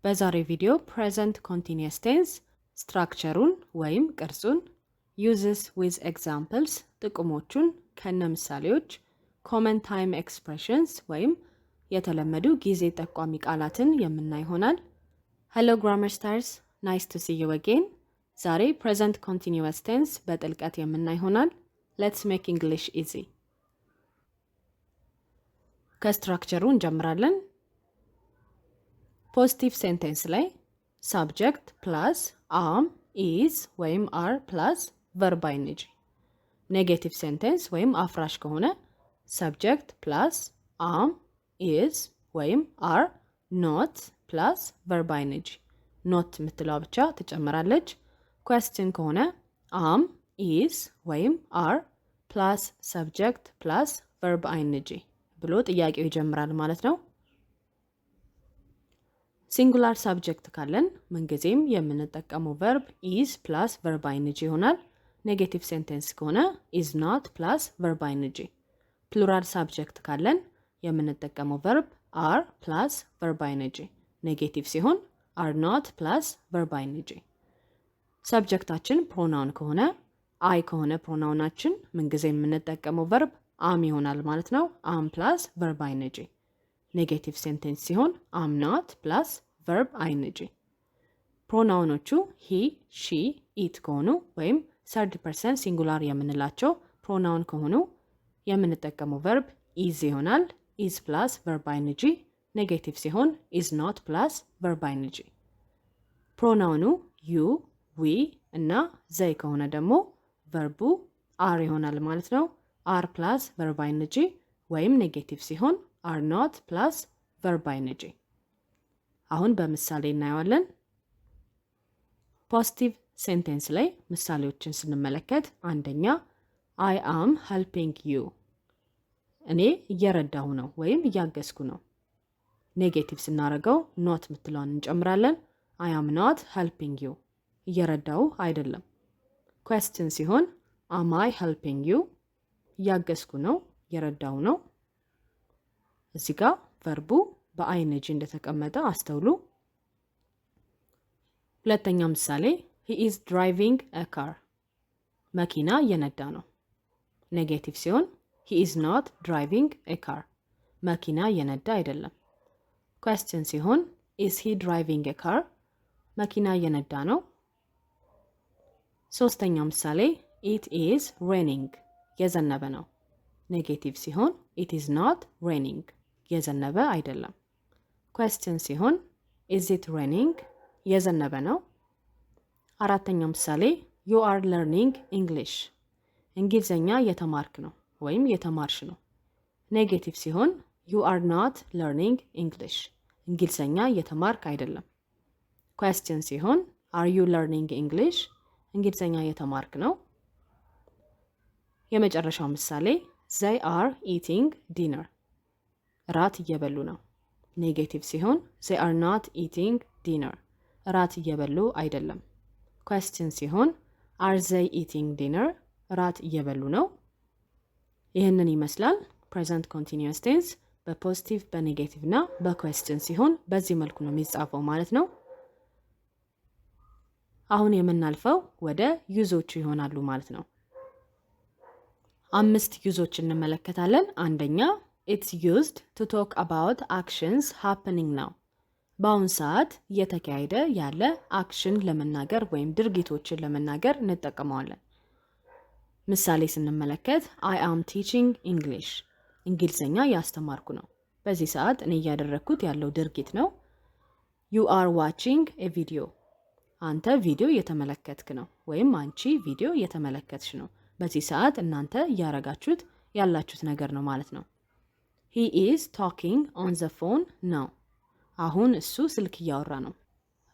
በዛሬው ቪዲዮ present continuous tense structure ኡን ወይም ቅርጹን፣ uses with examples ጥቅሞቹን ከነ ምሳሌዎች፣ common time expressions ወይም የተለመዱ ጊዜ ጠቋሚ ቃላትን የምናይ ይሆናል። Hello Grammar Stars, nice to see you again። ዛሬ present continuous tense በጥልቀት የምናይ ይሆናል። Let's make English easy። ከ structure ኡ እንጀምራለን። Positive sentence ላይ subject plus am፣ is ወይም are plus verb ing። Negative sentence ወይም አፍራሽ ከሆነ subject plus am፣ is ወይም are፣ not plus verb ing። Not የምትለዋ ብቻ ትጨምራለች። Question ከሆነ am፣ is ወይም are plus subject plus verb ing ብሎ ጥያቄው ይጀምራል ማለት ነው። Singular subject ካለን ምንጊዜም የምንጠቀመው verb is plus verb ing ይሆናል። Negative sentence ከሆነ is not plus verb ing። Plural subject ካለን የምንጠቀመው verb are plus verb ing። Negative ሲሆን are not plus verb ing። Subject ኣችን pronoun ከሆነ፣ I ከሆነ pronoun ኣችን፣ ምንጊዜ የምንጠቀመው verb am ይሆናል ማለት ነው። Am plus verb ing። Negative sentence ሲሆን am not plus verb ing። Pronoun ኦቹ he፣ she፣ it ከሆኑ ወይም third person singular የምንላቸው pronoun ከሆኑ የምንጠቀመው verb is ይሆናል። Is plus verb ing። Negative ሲሆን is not plus verb ing። Pronoun ኑ you፣ we እና they ከሆነ ደግሞ verb ኡ are ይሆናል ማለት ነው። Are plus verb ing ወይም negative ሲሆን are not plus verb ing። አሁን በምሳሌ እናየዋለን። Positive sentence ላይ ምሳሌዎችን ስንመለከት አንደኛ፣ I am helping you፣ እኔ እየረዳሁ ነው ወይም እያገዝኩ ነው። Negative ስናደርገው not የምትለዋን እንጨምራለን። I am not helping you፣ እየረዳሁ አይደለም። Question ሲሆን am I helping you፣ እያገዝኩ ነው፣ እየረዳሁ ነው። እዚህ ጋ verb ኡ በ ing እንደተቀመጠ አስተውሉ። ሁለተኛው ምሳሌ፣ he is driving a car፣ መኪና እየነዳ ነው። Negative ሲሆን he is not driving a car፣ መኪና እየነዳ አይደለም። Question ሲሆን is he driving a car፣ መኪና እየነዳ ነው። ሶስተኛው ምሳሌ፣ it is raining፣ እየዘነበ ነው። Negative ሲሆን it is not raining፣ እየዘነበ አይደለም። Question ሲሆን is it raining፣ እየዘነበ ነው። አራተኛው ምሳሌ፣ you are learning English፣ እንግሊዝኛ እየተማርክ ነው ወይም እየተማርሽ ነው። Negative ሲሆን you are not learning English፣ እንግሊዝኛ እየተማርክ አይደለም። Question ሲሆን are you learning English፣ እንግሊዝኛ እየተማርክ ነው። የመጨረሻው ምሳሌ፣ they are eating dinner፣ እራት እየበሉ ነው። Negative ሲሆን they are not eating dinner፣ እራት እየበሉ አይደለም። Question ሲሆን are they eating dinner፣ እራት እየበሉ ነው። ይህንን ይመስላል present continuous tense በ positive፣ በ negative እና በ question ሲሆን በዚህ መልኩ ነው የሚጻፈው ማለት ነው። አሁን የምናልፈው ወደ use ኦቹ ይሆናሉ ማለት ነው። አምስት use ኦች እንመለከታለን። አንደኛ፣ it's used to talk about actions happening now፣ በአሁን ሰዓት እየተካሄደ ያለ action ለመናገር ወይም ድርጊቶችን ለመናገር እንጠቀመዋለን። ምሳሌ ስንመለከት I am teaching English፣ እንግሊዝኛ እያስተማርኩ ነው። በዚህ ሰዓት እኔ እያደረግኩት ያለው ድርጊት ነው። You are watching a video፣ አንተ ቪዲዮ እየተመለከትክ ነው ወይም አንቺ ቪዲዮ እየተመለከትሽ ነው። በዚህ ሰዓት እናንተ እያረጋችሁት ያላችሁት ነገር ነው ማለት ነው። He is talking on the phone now፣ አሁን እሱ ስልክ እያወራ ነው።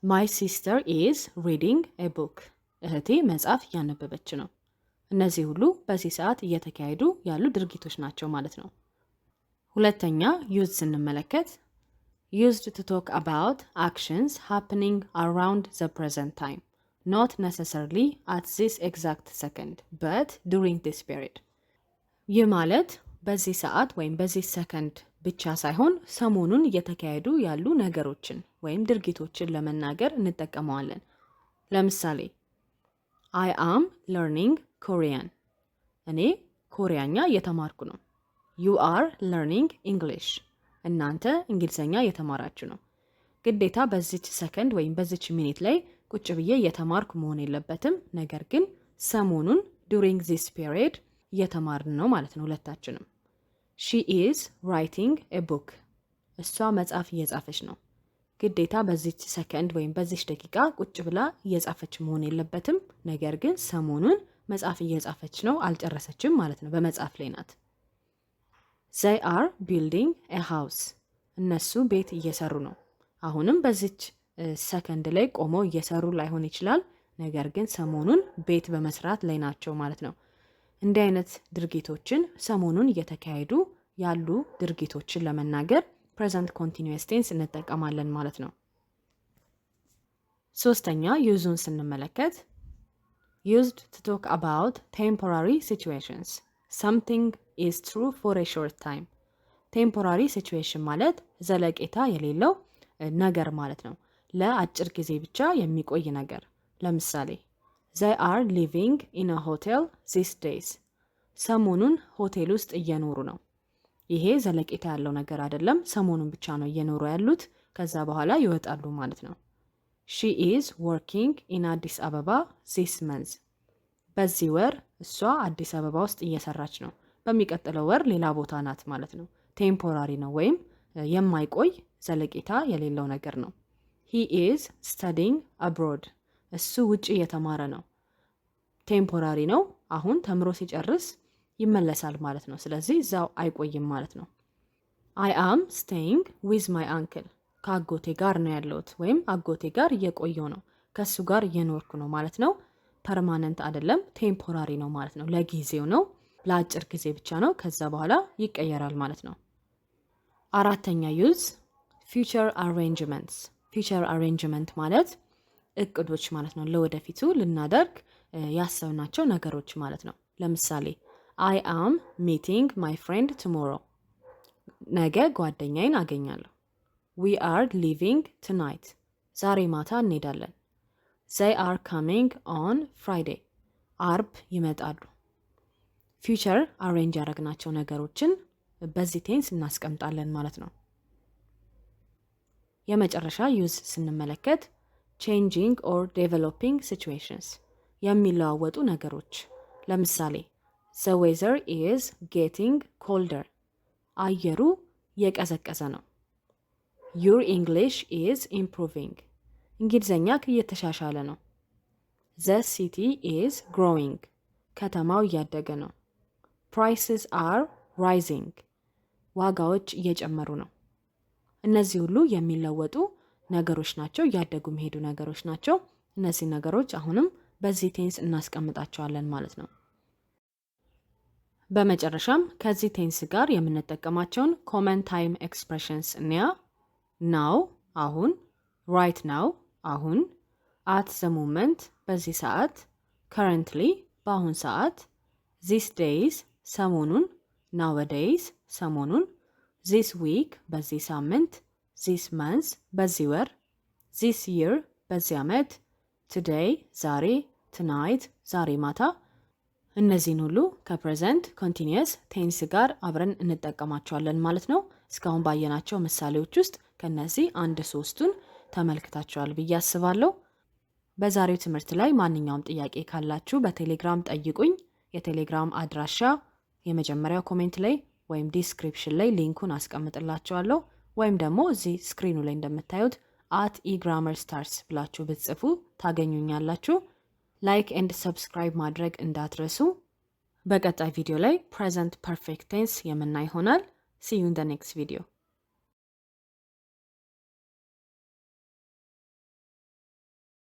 My sister is reading a book፣ እህቴ መጽሐፍ እያነበበች ነው። እነዚህ ሁሉ በዚህ ሰዓት እየተካሄዱ ያሉ ድርጊቶች ናቸው ማለት ነው። ሁለተኛ use ስንመለከት used to talk about actions happening around the present time, not necessarily at this exact second but during this period። ይህ ማለት በዚህ ሰዓት ወይም በዚህ ሰከንድ ብቻ ሳይሆን ሰሞኑን እየተካሄዱ ያሉ ነገሮችን ወይም ድርጊቶችን ለመናገር እንጠቀመዋለን። ለምሳሌ "I am learning Korean"፣ እኔ ኮሪያኛ እየተማርኩ ነው። "You are learning English"፣ እናንተ እንግሊዝኛ እየተማራችሁ ነው። ግዴታ በዚች ሰከንድ ወይም በዚች minute ላይ ቁጭ ብዬ እየተማርኩ መሆን የለበትም። ነገር ግን ሰሞኑን during this period እየተማርን ነው ማለት ነው ሁለታችንም። "She is writing a book"፣ እሷ መጽሐፍ እየጻፈች ነው። ግዴታ በዚች ሰከንድ ወይም በዚች ደቂቃ ቁጭ ብላ እየጻፈች መሆን የለበትም። ነገር ግን ሰሞኑን መጽሐፍ እየጻፈች ነው፣ አልጨረሰችም ማለት ነው። በመጻፍ ላይ ናት። "They are building a house"፣ እነሱ ቤት እየሰሩ ነው። አሁንም በዚች ሰከንድ ላይ ቆመው እየሰሩ ላይሆን ይችላል። ነገር ግን ሰሞኑን ቤት በመስራት ላይ ናቸው ማለት ነው። እንዲህ አይነት ድርጊቶችን፣ ሰሞኑን እየተካሄዱ ያሉ ድርጊቶችን ለመናገር present continuous tense እንጠቀማለን ማለት ነው። ሶስተኛ use ኡን ስንመለከት used to talk about temporary situations, something is true for a short time። Temporary situation ማለት ዘለቄታ የሌለው ነገር ማለት ነው። ለአጭር ጊዜ ብቻ የሚቆይ ነገር። ለምሳሌ "They are living in a hotel these days"፣ ሰሞኑን ሆቴል ውስጥ እየኖሩ ነው። ይሄ ዘለቄታ ያለው ነገር አይደለም። ሰሞኑን ብቻ ነው እየኖሩ ያሉት። ከዛ በኋላ ይወጣሉ ማለት ነው። "She is working in Addis Ababa this month"፣ በዚህ ወር እሷ አዲስ አበባ ውስጥ እየሰራች ነው። በሚቀጥለው ወር ሌላ ቦታ ናት ማለት ነው። Temporary ነው ወይም የማይቆይ፣ ዘለቄታ የሌለው ነገር ነው። "He is studying abroad"፣ እሱ ውጭ እየተማረ ነው። Temporary ነው። አሁን ተምሮ ሲጨርስ ይመለሳል ማለት ነው። ስለዚህ እዛው አይቆይም ማለት ነው። "I am staying with my uncle"፣ ከአጎቴ ጋር ነው ያለሁት ወይም አጎቴ ጋር እየቆየሁ ነው፣ ከእሱ ጋር እየኖርኩ ነው ማለት ነው። Permanent አይደለም፣ temporary ነው ማለት ነው። ለጊዜው ነው፣ ለአጭር ጊዜ ብቻ ነው። ከዛ በኋላ ይቀየራል ማለት ነው። አራተኛ use future arrangements። Future arrangement ማለት እቅዶች ማለት ነው። ለወደፊቱ ልናደርግ ያሰብናቸው ነገሮች ማለት ነው። ለምሳሌ "I am meeting my friend tomorrow"፣ ነገ ጓደኛዬን አገኛለሁ። "We are leaving tonight"፣ ዛሬ ማታ እንሄዳለን። "They are coming on Friday"፣ አርብ ይመጣሉ። Future arrange ያደረግናቸው ነገሮችን በዚህ tense እናስቀምጣለን ማለት ነው። የመጨረሻ use ስንመለከት changing or developing situations፣ የሚለዋወጡ ነገሮች። ለምሳሌ "The weather is getting colder"፣ አየሩ እየቀዘቀዘ ነው። "Your English is improving"፣ እንግሊዝኛህ እየተሻሻለ ነው። "The city is growing"፣ ከተማው እያደገ ነው። "Prices are rising"፣ ዋጋዎች እየጨመሩ ነው። እነዚህ ሁሉ የሚለወጡ ነገሮች ናቸው፣ እያደጉ የሚሄዱ ነገሮች ናቸው። እነዚህ ነገሮች አሁንም በዚህ tense እናስቀምጣቸዋለን ማለት ነው። በመጨረሻም ከዚህ tense ጋር የምንጠቀማቸውን common time expressions እንያ። Now አሁን፣ right now አሁን፣ at the moment በዚህ ሰዓት፣ currently በአሁን ሰዓት፣ these days ሰሞኑን፣ nowadays ሰሞኑን፣ this week በዚህ ሳምንት፣ this month በዚህ ወር፣ this year በዚህ ዓመት፣ today ዛሬ፣ tonight ዛሬ ማታ። እነዚህን ሁሉ ከ present continuous tense ጋር አብረን እንጠቀማቸዋለን ማለት ነው። እስካሁን ባየናቸው ምሳሌዎች ውስጥ ከነዚህ አንድ ሶስቱን ተመልክታችኋል ብዬ አስባለሁ። በዛሬው ትምህርት ላይ ማንኛውም ጥያቄ ካላችሁ በቴሌግራም ጠይቁኝ። የቴሌግራም አድራሻ የመጀመሪያው comment ላይ ወይም description ላይ link ኡን አስቀምጥላችኋለሁ። ወይም ደግሞ እዚህ screen ኑ ላይ እንደምታዩት @eGrammarStars ብላችሁ ብትጽፉ ታገኙኛላችሁ። Like and subscribe ማድረግ እንዳትረሱ። በቀጣይ ቪዲዮ ላይ present perfect tense የምናይ ይሆናል። See you in the next video.